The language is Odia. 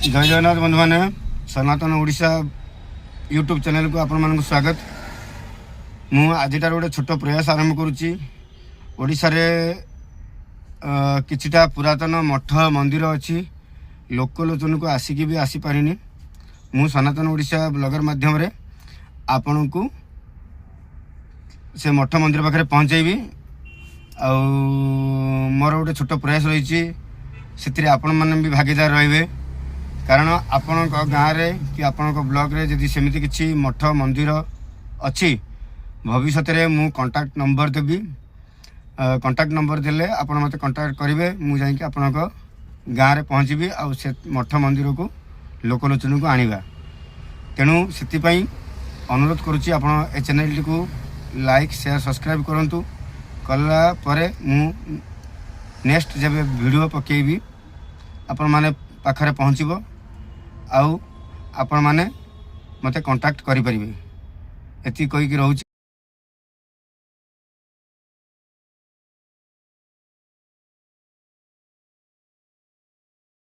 ଜୟ ଜଗନ୍ନାଥ ବନ୍ଧୁମାନେ, ସନାତନ ଓଡ଼ିଶା ୟୁଟ୍ୟୁବ୍ ଚ୍ୟାନେଲକୁ ଆପଣମାନଙ୍କୁ ସ୍ୱାଗତ। ମୁଁ ଆଜିଠାରୁ ଗୋଟେ ଛୋଟ ପ୍ରୟାସ ଆରମ୍ଭ କରୁଛି। ଓଡ଼ିଶାରେ କିଛିଟା ପୁରାତନ ମଠ ମନ୍ଦିର ଅଛି, ଲୋକଲୋଚନକୁ ଆସିକି ବି ଆସିପାରିନି। ମୁଁ ସନାତନ ଓଡ଼ିଶା ବ୍ଲଗର ମାଧ୍ୟମରେ ଆପଣଙ୍କୁ ସେ ମଠ ମନ୍ଦିର ପାଖରେ ପହଞ୍ଚାଇବି। ଆଉ ମୋର ଗୋଟେ ଛୋଟ ପ୍ରୟାସ ରହିଛି, ସେଥିରେ ଆପଣମାନେ ବି ଭାଗିଦାର ରହିବେ। କାରଣ ଆପଣଙ୍କ ଗାଁରେ କି ଆପଣଙ୍କ ବ୍ଲକରେ ଯଦି ସେମିତି କିଛି ମଠ ମନ୍ଦିର ଅଛି, ଭବିଷ୍ୟତରେ ମୁଁ କଣ୍ଟାକ୍ଟ ନମ୍ବର ଦେବି। କଣ୍ଟାକ୍ଟ ନମ୍ବର ଦେଲେ ଆପଣ ମୋତେ କଣ୍ଟାକ୍ଟ କରିବେ, ମୁଁ ଯାଇକି ଆପଣଙ୍କ ଗାଁରେ ପହଞ୍ଚିବି ଆଉ ସେ ମଠ ମନ୍ଦିରକୁ ଲୋକଲୋଚନକୁ ଆଣିବା। ତେଣୁ ସେଥିପାଇଁ ଅନୁରୋଧ କରୁଛି, ଆପଣ ଏ ଚ୍ୟାନେଲଟିକୁ ଲାଇକ୍, ସେୟାର, ସବସ୍କ୍ରାଇବ୍ କରନ୍ତୁ। କଲା ପରେ ମୁଁ ନେକ୍ସଟ ଯେବେ ଭିଡ଼ିଓ ପକାଇବି, ଆପଣମାନେ ପାଖରେ ପହଞ୍ଚିବ ଆଉ ଆପଣମାନେ ମୋତେ କଣ୍ଟାକ୍ଟ କରିପାରିବେ। ଏତିକି କହିକି ରହୁଛି।